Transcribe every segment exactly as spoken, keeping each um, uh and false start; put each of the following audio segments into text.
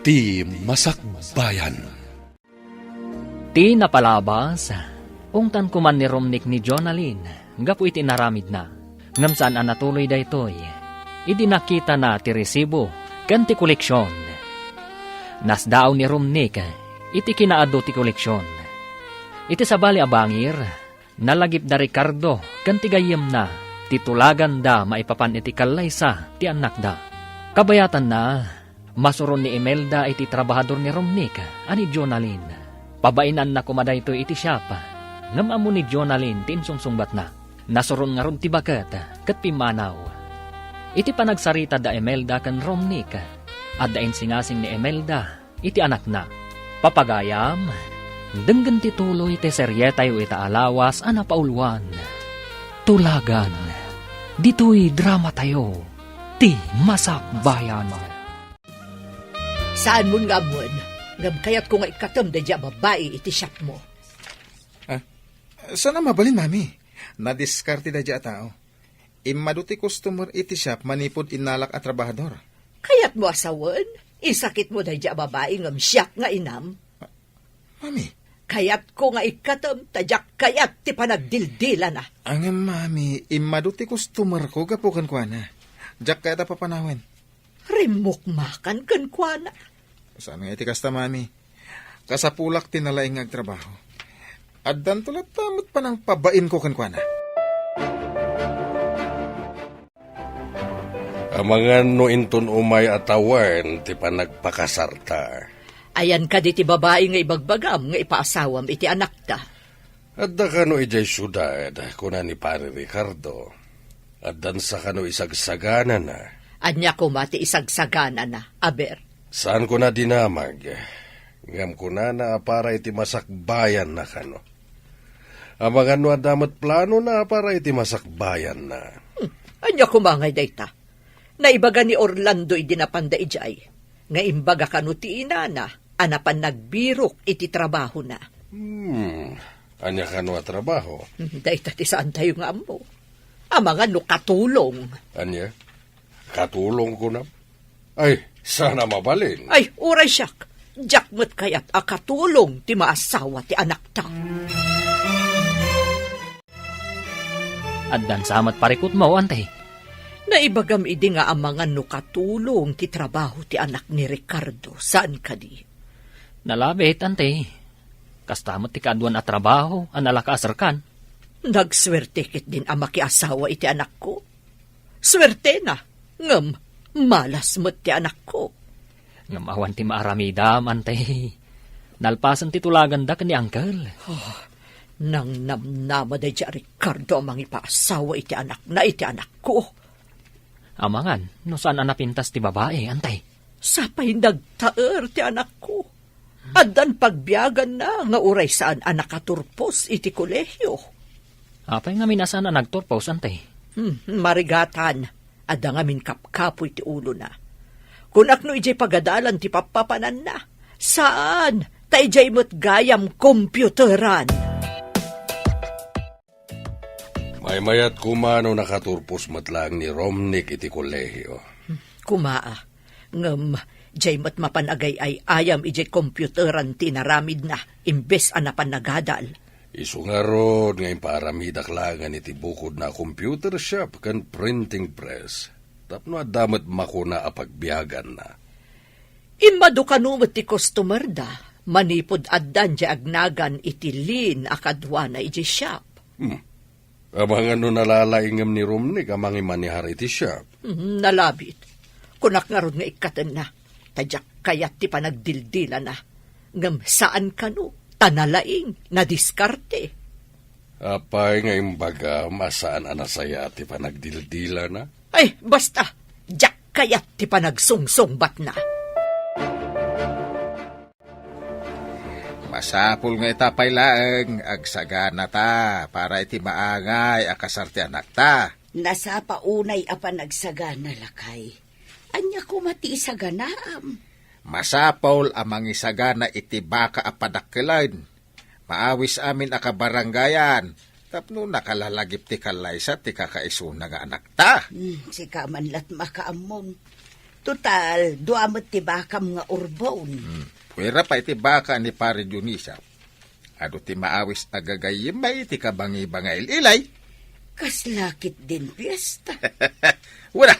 Ti Masakbayan. Ti napalabas, ungtan koman ni Romnick ni Jonalyn gapu iti inaramidna. Ngem saan a natuloy daytoy idi nakitana ti resibo ken ti koleksion. Nasdaaw ni Romnick iti kinaadu ti koleksion. Iti sabali a bangir, nalagipda Ricardo ken ti gayyemna ti tulaganda maipapan iti kallaysa ti annakda. Kabayatanna, masuron ni Imelda iti trabahador ni Romnick a ni Jonalyn. Pabainanna koma daytoy iti shop, ngem ammo ni Jonalyn ti insungsungbatna. Nasuron ngarud ti baket ket pimmanaw. Iti panagsarita da Imelda ken Romnick, adda insingasing ni Imelda iti anakna. Papagayam, denggen ti tuloy ti serietayo ita a lawas a napauluan. Tulagan, ditoy dramatayo, Ti Masakbayan. Saanmon nga ammoen, ngem kayatko nga ikkatem daydiay a babai iti shopmo. Ah, saan a mabalin, Mami? Nadiskarte daydiay a tao. Immadu ti customer iti shop manipud innalak a trabahador. Kayatmo a sawen? Isakitmo daydiay a babai ngem siak nga inam? Mami. Kayatko nga ikkatem ta diak kayat ti panagdildilana. Ngem, Mami, immadu ti customerko gapu kenkuana. Diak kayat a papanawen. Rimmukmakan kenkuana. Saan nga iti kasta, Mami? Kasapulak ti nalaing nga agtrabaho. Addanto latta met panangpabainko kenkuana. Amangan no inton umay a tawen ti panagpakasarta. Ayan kadi ti babai nga ibagbagam nga ipaasawam iti anakta? Adda kano idiay siudad, kuna ni Pari Ricardo. Addansa kano isagsaganana. Ania koma ti isagsaganana, aber? Saan kona dinamag, ngem kunana a para iti masakbayanna kano. Amangan no adda met planona a para iti masakbayanna. Hmm, ania koma ngay dayta? Naibaga ni Orlando idi napanda idiay, nga imbaga kano ti inana a napan nagbirok iti trabahona. Hmm, ania kano a trabaho? Hmm, dayta ti saantayo nga ammo. Amangan no katulong. Ania? Katulong kunam? Ay, saan a mabalin. Ay, uray siak. Diak met kayat a katulong ti maasawa ti anakta. Addansa met parikutmo, Ante. Naibagam idi nga amangan no katulong ti trabaho ti anak ni Ricardo, saan kadi? Nalabit, Ante. Kasta met ti kaaduan a trabaho a nalaka a serkan. Nagsuerte ketdin a makiasawa iti anakko. Suertena, ngem malas met ti anakko. Ngem awan ti maaramidam, Ante. Nalpasen ti tulaganda ken ni Uncle. Oh, nangnamnama daydiay a Ricardo a mangipaasawa iti anakna iti anakko. Amangan, no saan a napintas ti babai, Ante. Sapay nagtaer ti anakko. Addan pagbiaganna nga uray saan a nakaturpos iti kolehio. Apay ngamin a saan a nagturpos, Ante? Hmm, marigatan. Adda ngamin kapkapoy ti ulona. Kunak no idiay pagadalan ti pappapananna. Saan, ta idiay met gayam kompiyuteran. Maymayat koma no nakaturpos met laeng ni Romnick iti kolehio. Kumaa, ngem diay met mapan agay-ay-ayam idiay kompiyuteran ti inaramidna imbes a napan nagadal. Isu ngarud nga impaaramidak laengen iti bukodna a computer shop ken printing press tapno adda met makuna a pagbiaganna. Immadu kano met ti customerda manipud addan diay agnagan iti Lynn a kaduana idiay shop. Hmm. Amangan no nalalaingem ni Romnick a mangimanehar iti shop. Hmm, nalabit. Kunak ngarud nga ikkatenna, ta diak kayat ti panagdildilana. Ngem saan kano, ta nalaing, nadiskarte. Apay nga imbagam a saan a nasayaat ti panagdildilana? Ay, basta, diak kayat ti panagsungsungbatna. Masapul nga ita pay laeng, agsaganata para iti maangay a kasar ti anakta. Nasapa unay a panagsagana, lakay. Ania koma ti isaganaam? Masapul a mangisagana iti baka a padakkelen. Maawis amin a kabarangayan tapno nakalalagip ti kallaysa ti kakaisuna nga anakta. Hmm, sika man lat makaammon. Total, dua met ti bakam nga urbon. Hmm. Puera pay ti baka ni Pare Dionisio. Adu ti maawis a gagayyem bay iti kabangi-bangail-ilay. Kasla ketdin fiesta. Wala.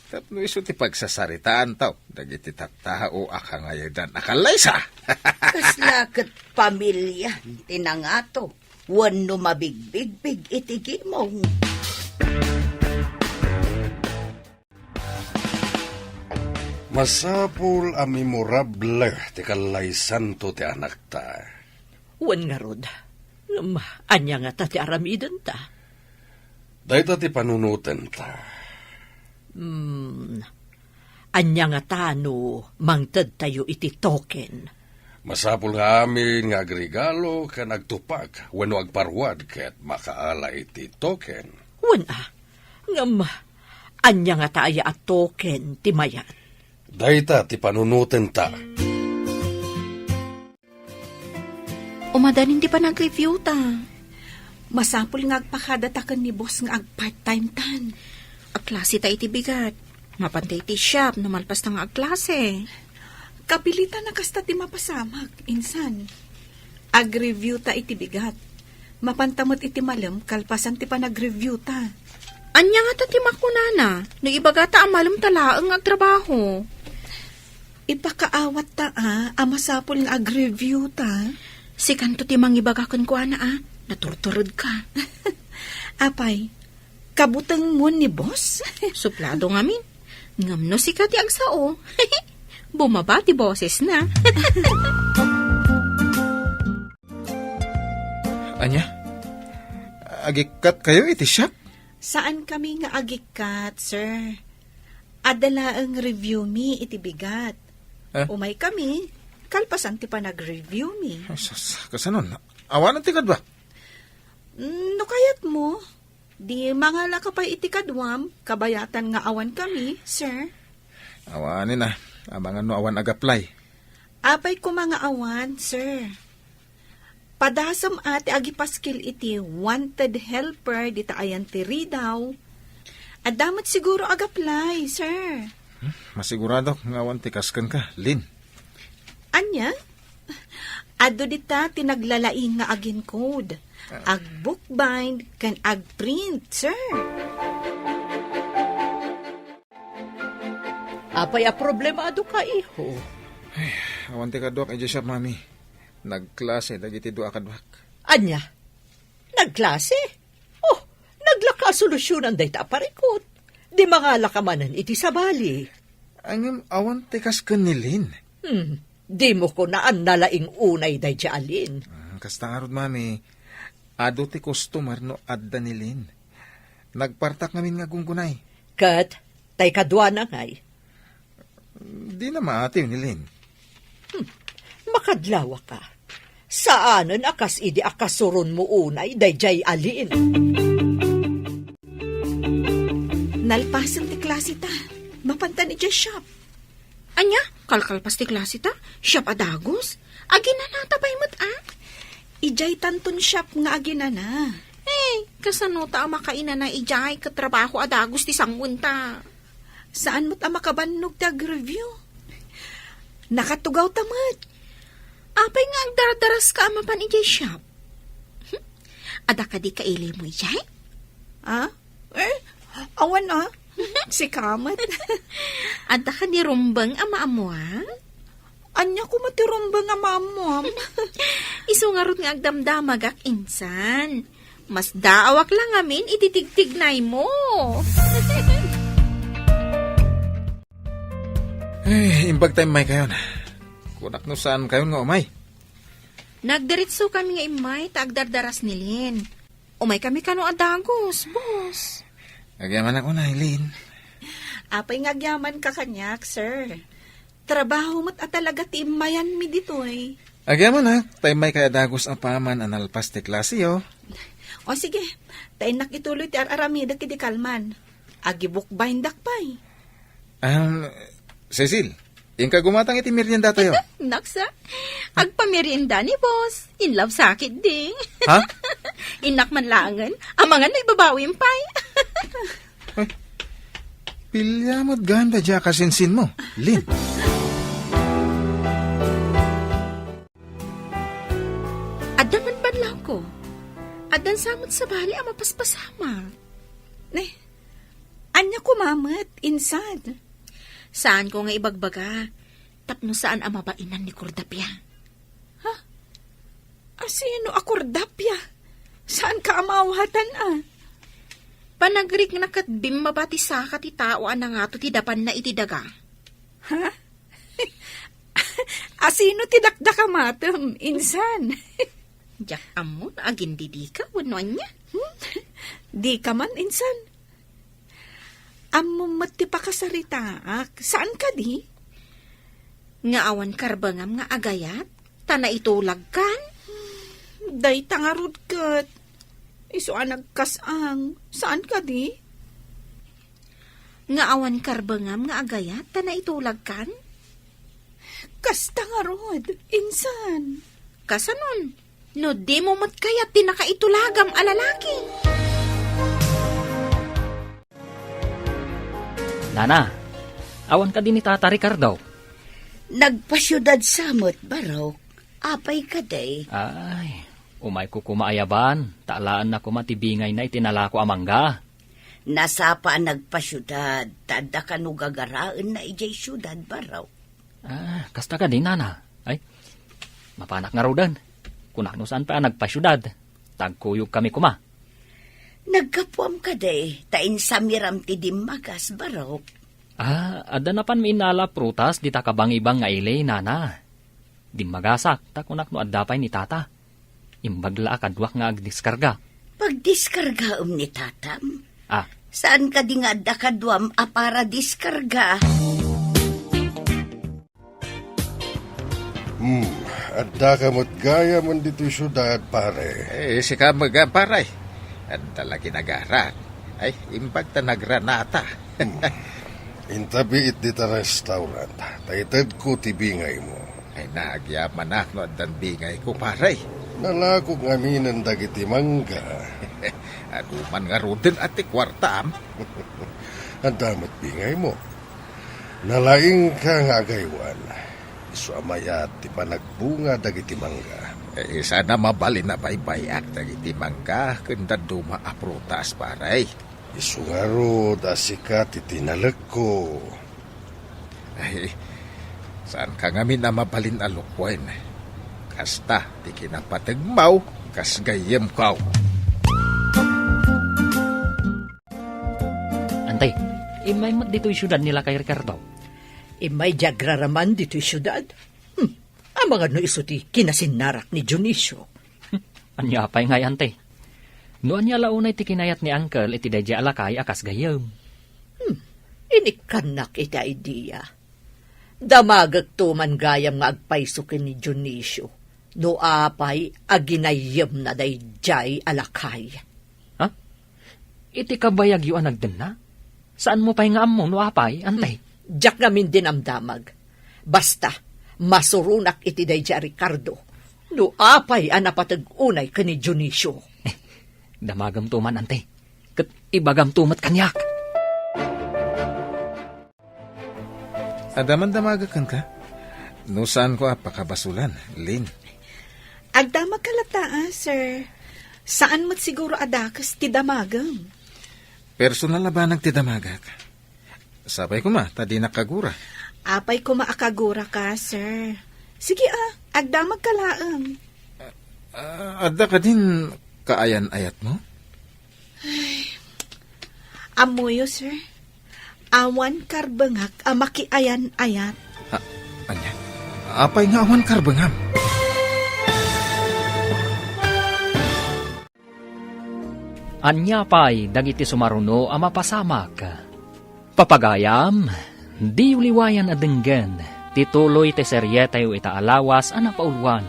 Tapno isu ti pagsasaritaantaw dagiti tattao a kangayadan a kallaysa. Kasla ket pamilian ti nangato wenno mabigbigbig iti gimong. Masapul a memorable ti kallaysanto ti anakta. Wen ngarud, ngem ania ngata ti aramidenta? Dayta ti panunotenta. Hmm, ania ngata no mangtedtayo iti token? Masapul nga amin nga agregalo ken agtupak wenno agparuad ket makaala iti token. Wen a, ngem ania ngata aya a token ti mayat? Dayta ti panunotenta. Umadanin ti panag-review ta. Masapul nga agpakadata ken ni boss nga ag-part-time tan. Agklase ta iti bigat. Mapanta iti shop no malpas ta nga agklase. Kapilitan a kasta ti mapasamak, insan. Ag-review ta iti bigat. Mapanta met iti malem kalpasan ti panag-review ta. Ania ngata ti makunana no ibagata a malem ta laeng nga agtrabaho? Ipakaawat ta a, a masapul nga ag-review ta. Sikanto ti mangibaga kenkuana a, naturtured ka. Apay, kabutengmon ni boss? Suplado ngamin. Ngem no sika ti agsao, bumaba ti bosesna. Ania? Agikkat kayo iti shop? Saan kami nga agikkat, sir. Adda laeng review mi iti bigat. Eh? Umay kami, kalpasan ti panag-review mi. Ay, sus, kasanon? Awanen ti kadua? Mm, no kayat mo, di mangala ka pay iti kaduam, kabayatan nga awan kami, sir. Awanen a, amangan no awan ag-apply. Apay koma nga awan, sir. Padasem a ti agipaskil iti wanted helper dita ayan ti Ridao. Adda met siguro ag-apply, sir. Hmm, masiguradok nga awan ti kas kenka, Lin. Ania? Adu dita ti naglalaing nga aginkod. Ah. Ag-bookbind ken ag-print, sir. Apay a problema adu ka, iho? Ay, awan ti kaduak idiay shop, Mami. Nagklase dagiti dua a kaduak. Ania? Nagklase? Oh, naglaka a solusyonan dayta a parikut. Di mangala ka manen iti sabali. Ngem awan ti kas ken ni Lin. Hmm, dimo kunaan nalaing unay daydiay a Lin. Ah, kasta ngarud, Mami. Adu ti customer no adda ni Lin. Nagpartak ngamin nga gunggunay. Ket, tay kaduana ngay? Dina maatiw ni Lin. Hmm. Makadlawa ka. Saanen a kas idi a kasuronmo unay daydiay a Lin. Nalpasen ti klase ta. Mapantan idiay shop. Ania? Kalkalpas ti klase ta? Shop a dagus? Aginana ta pay met a? Idiay tanton shop nga aginana. Eh, kasano ta a makainana idiay ket trabaho a dagus ti sanguenta? Saan met a makabannog ti ag-review? Nakatugaw ta met. Apay nga agdardaras ka a mapan idiay shop? Adda kadi kailimo idiay? Ah? Eh, awan a. Sika met. Adda kadi rumbeng a maammuam? Ania koma ti rumbeng a maammuam? Isu ngarud nga agdamdamagak insan. Masdaawak la ngamin iti tigtignaymo. Eh, imbag ta immay kayon. Kunak no saan kayon nga umay. Nagdiritso kami nga immay ta agdardaras ni Lin. Umay kami kano a dagus, boss. Agyamanak unay, Lin. Apay nga agyaman ka kaniak, sir. Trabaho met a talaga ti immayanmi ditoy. Agyamanak, ta immay kay a dagus apaman a nalpas ti klase, oh. O sige, ta innak ituloy ti ar-aramidek idi kalman. Agibookbindak pay. Um, Cecil, inka gumatang iti merienda tayo. Naksa, agpamerienda ni boss. In love sakit di. Ha? Innak man laengen, amangan no ibabawim pay. Ay. Piliam met gayam daydiay a kasinsinmo, Lin. Adda man banlawko. Addan sa met sabali a mapaspasamak. Ne, ania koma met, insan? Saanko nga ibagbaga, tapno saan a mabainan ni Cordapia. Ha? Asino a Cordapia? Saanka a maawatan, a? Panagrikna ket bimmaba ti saka ti tao a nangato ti dapanna iti daga. Ha? Asino ti dakdakamatem, insan? Diak ammo no agindidika wenno ania. Hmm? Dika man, insan. Ammom met ti pakasaritaak. Saan kadi? Nga awan karbengam nga agayat, ta naitulagkan? Dayta ngarud ket. Isu a nagkas-ang. Saan kadi? Nga awan karbengam nga agayat, ta naitulagkan? Kasta ngarud, insan. Kasanon? No dimo met kayat ti nakaitulagam a lalaki. Nana, awan kadi ni Tata Ricardo? Nagpasiudad sa met, Barok. Apay kadi? Ay, umayko koma ayaban, ta alaenna koma ti bingayna iti nalako a mangga. Nasapa a nagpasiudad, ta adda kano gagaraenna idiay siudad, Barok. Ah, kasta kadi, Nana? Ay, mapanak ngaruden. Kunak no saan pay a nagpasiudad. Tagkuyogkami koma. Naggapuam kadi, ta insamiram ti dimmagas, Barok. Ah, adda napanmi innala a prutas dita kabangibang nga ili, Nana. Dimmagasak, ta kunak no adda pay ni Tata. Imbag la a kaduak nga agdiskarga. Pagdiskargaem ni Tatam? Ah. Saan kadi nga adda kaduam a para diskarga? Hmm, addaka met gayam ditoy siudad, pare. Eh, sika met, pare. Adda la ginagarak. Ay, imbag ta nagranata. Hmm. Inta biit dita restaurant. Ta itedko ti bingaymo. Ay, nagyamanak no addan bingayko, pare. Nalakok ngaminen dagiti mangga. Adu man ngaruden a ti kuartam. Adda met bingaymo. Nalaingka nga agaywan. Isu a mayat ti panagbunga dagiti mangga. Eh, saan a mabalin a baybay-ak dagiti mangga ken dadduma a prutas, pare. Isu ngarud a sika ti tinalekko. Ay, saanka ngamin a mabalin a lukuen. Kasta ti kinapategmo, kas gayyemko. Ante, immay met ditoy siudad ni Lakay Ricardo? Immay di agraraman ditoy siudad. Hmm, amangan no isu ti kinasinnarak ni Dionisio. Ania pay ngay, ante? No ania la unay ti kinayat ni Uncle iti daydiay a lakay a kas gayyem? Hmm, inikkannak iti idea. Damagekto man gayam nga agpayso ken ni Dionisio no apay a ginayyemna daydiay a lakay. Ha? Iti kabayagyo a nagdenna? Saanmo pay nga ammo no apay, ante? Hmm, diak ngamin dinamdamag. Basta, masuronak iti daydiay a Ricardo no apay a napateg unay ken ni Dionisio. Eh, damagemto man, ante. Ket ibagamto met kaniak. Adda man damagek kenka? No saanko a pakabasulan, Lin. Agdamagka latta, a, sir. Saan met siguro a dakes ti damagem. Personal a banag ti damagek. Sapay koma, ta dinak kagura. Apay koma a kaguraka, sir. Sige, a, agdamagka laeng. Ah, adda kadin kaayan-ayatmo? Ay, ammoyo, sir. Awan karbengak a makiayan-ayat. Ah, ania? Apay nga awan karbengam? Ania pay dagiti sumaruno a mapasamak? Papagayam, diyo liwayan a denggen ti tuloy ti serietayo ita a lawas a napauluan,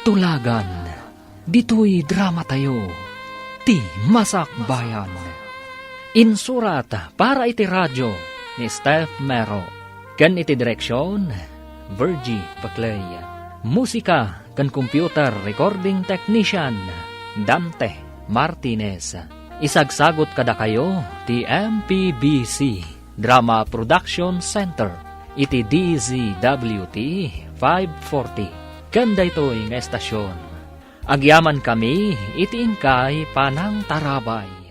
Tulagan. Ditoy dramatayo, ti Masakbayan. Insurat para iti radio ni Steph Mero, ken iti direksion, Virgie Paclay. Musika ken computer recording technician, Dante Martinez. Isagsagut kadakayo ti M P B C. Drama Production Center iti D Z W T five forty. Ken daytoy nga estasion, agyamankami iti inkay panangtarabay.